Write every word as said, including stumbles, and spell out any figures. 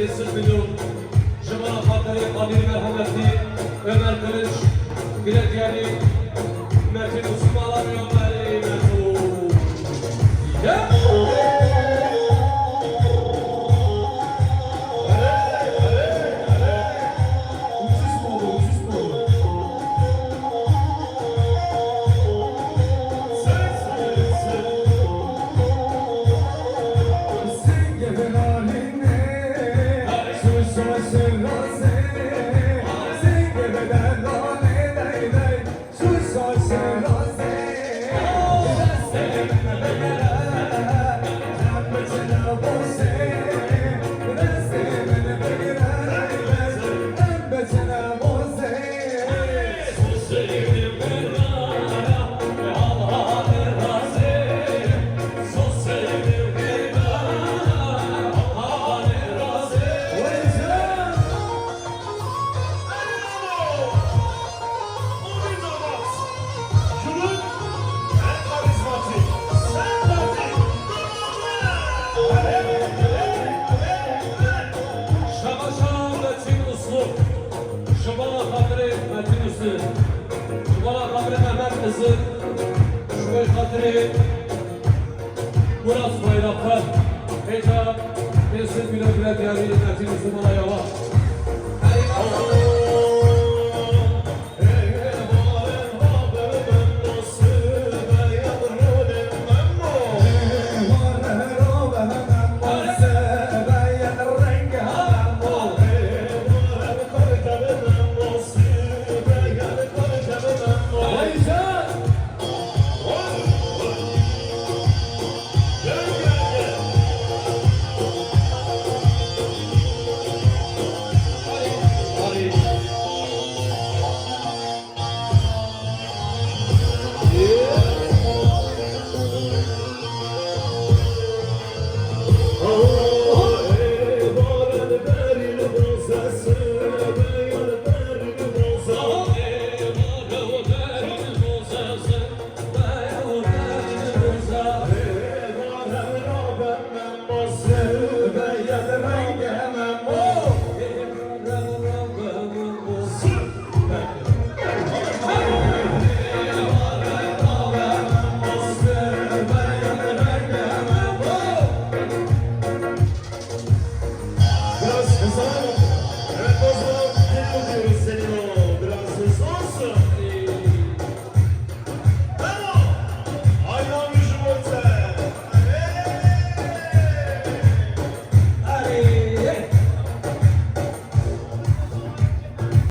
Sed milyon. Ji bo xatirê Qadîr Merhemetî, Ömer Kılıç, Gire Diyarî, Metin Uslu, mala me ya berê Meto. Ya! Ucuz mu oldu, ucuz mu oldu? Şabaşa Metin Uslu. Ji bo xatirê Metin Uslu. Ji bo xatirê Mehmet Qizil. Ji bo xatirê Murat Bayraktar. Hêja pênc sed milyon lira diyarî Metin Uslu mala yawa.